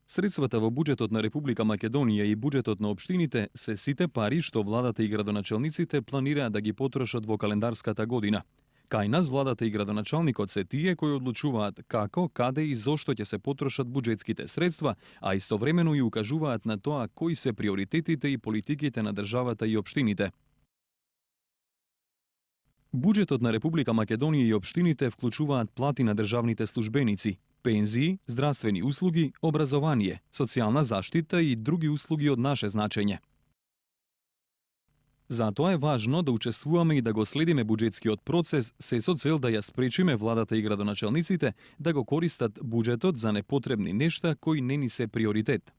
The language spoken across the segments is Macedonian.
Средствата во буџетот на Република Македонија и буџетот на општините се сите пари што владата и градоначалниците планираат да ги потрошат во календарската година. Кај нас владата и градоначалникот се тие кои одлучуваат како, каде и зошто ќе се потрошат буџетските средства, а истовремено и укажуваат на тоа кои се приоритетите и политиките на државата и општините. Буџетот на Република Македонија и општините вклучуваат плати на државните службеници, пензии, здравствени услуги, образование, социјална заштита и други услуги од наше значење. Затоа е важно да учествуваме и да го следиме буџетскиот процес, се со цел да ја спречиме владата и градоначалниците да го користат буџетот за непотребни нешта кои не ни се приоритет.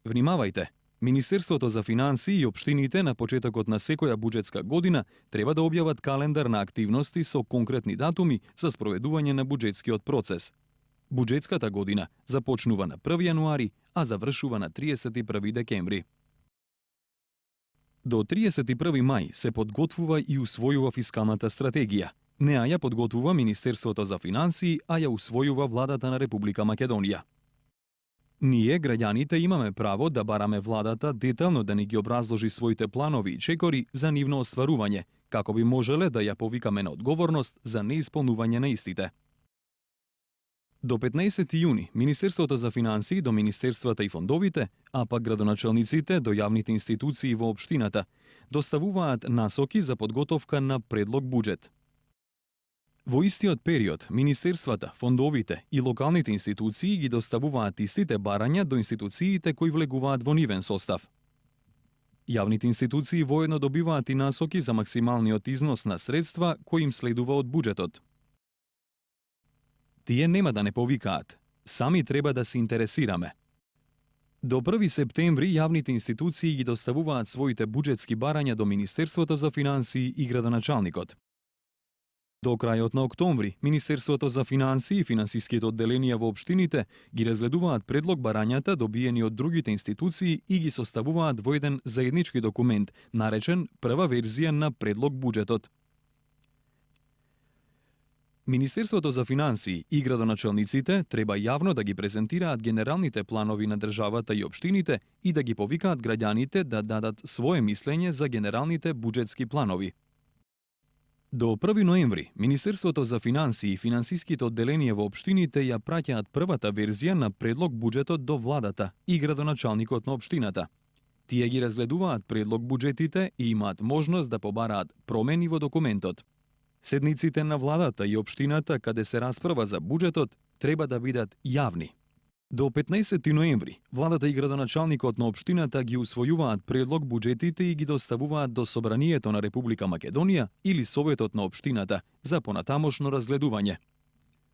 Внимавајте! Министерството за финансии и општините на почетокот на секоја буџетска година треба да објават календар на активности со конкретни датуми за спроведување на буџетскиот процес. Буџетската година започнува на 1 јануари, а завршува на 31 декември. До 31 мај се подготвува и усвојува фискалната стратегија. Неа ја подготвува Министерството за финансии, а ја усвојува владата на Република Македонија. Ние, граѓаните, имаме право да бараме владата детално да ни ги образложи своите планови и чекори за нивно остварување, како би можеле да ја повикаме на одговорност за неисполнување на истите. До 15 јуни Министерството за финансии до министерствата и фондовите, а пак градоначалниците до јавните институции во општината, доставуваат насоки за подготовка на предлог буџет. Во истиот период, министерствата, фондовите и локалните институции ги доставуваат истите барања до институциите кои влегуваат во нивен состав. Јавните институции воедно добиваат и насоки за максималниот износ на средства кои им следува од буџетот. Тие нема да не повикаат, сами треба да се интересираме. До 1 септември јавните институции ги доставуваат своите буџетски барања до Министерството за финансии и градоначалникот. До крајот на октомври, Министерството за финансии и финансиските одделенија во општините ги разгледуваат предлог барањата добиени од другите институции и ги составуваат во еден заеднички документ, наречен прва верзија на предлог буџетот. Министерството за финансии и градоначалниците треба јавно да ги презентираат генералните планови на државата и општините и да ги повикаат граѓаните да дадат свое мислење за генералните буџетски планови. До 1 ноември, Министерството за финансии и финансиските одделенија во општините ја праќаат првата верзија на предлог буџетот до владата и градоначалникот на општината. Тие ги разгледуваат предлог буџетите и имаат можност да побараат промени во документот. Седниците на владата и општината каде се расправа за буџетот треба да бидат јавни. До 15 ноември, владата и градоначалникот на општината ги усвојуваат предлог буџетите и ги доставуваат до Собранието на Република Македонија или Советот на општината за понатамошно разгледување.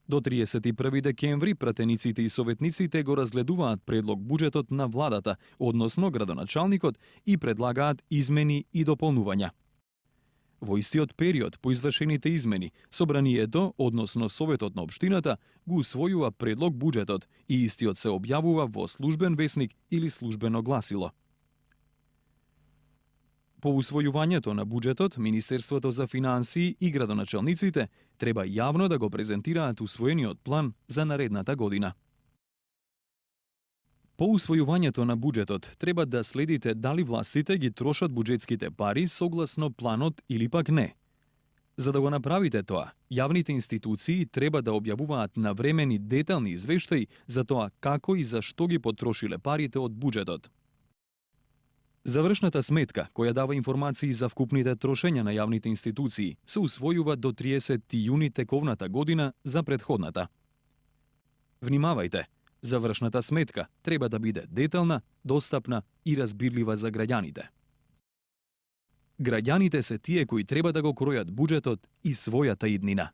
До 31 декември пратениците и советниците го разгледуваат предлог буџетот на владата, односно градоначалникот, и предлагаат измени и дополнувања. Во истиот период, по извршените измени, Собранието, односно Советот на општината, го усвојува предлог буџетот и истиот се објавува во службен весник или службено гласило. По усвојувањето на буџетот, Министерството за финансии и градоначалниците треба јавно да го презентираат усвоениот план за наредната година. По усвојувањето на буџетот треба да следите дали властите ги трошат буџетските пари согласно планот или пак не. За да го направите тоа, јавните институции треба да објавуваат навремени детални извештаи за тоа како и за што ги потрошиле парите од буџетот. Завршната сметка, која дава информации за вкупните трошења на јавните институции, се усвојува до 30 јуни тековната година за претходната. Внимавајте! Завршната сметка треба да биде детална, достапна и разбирлива за граѓаните. Граѓаните се тие кои треба да го кројат буџетот и својата иднина.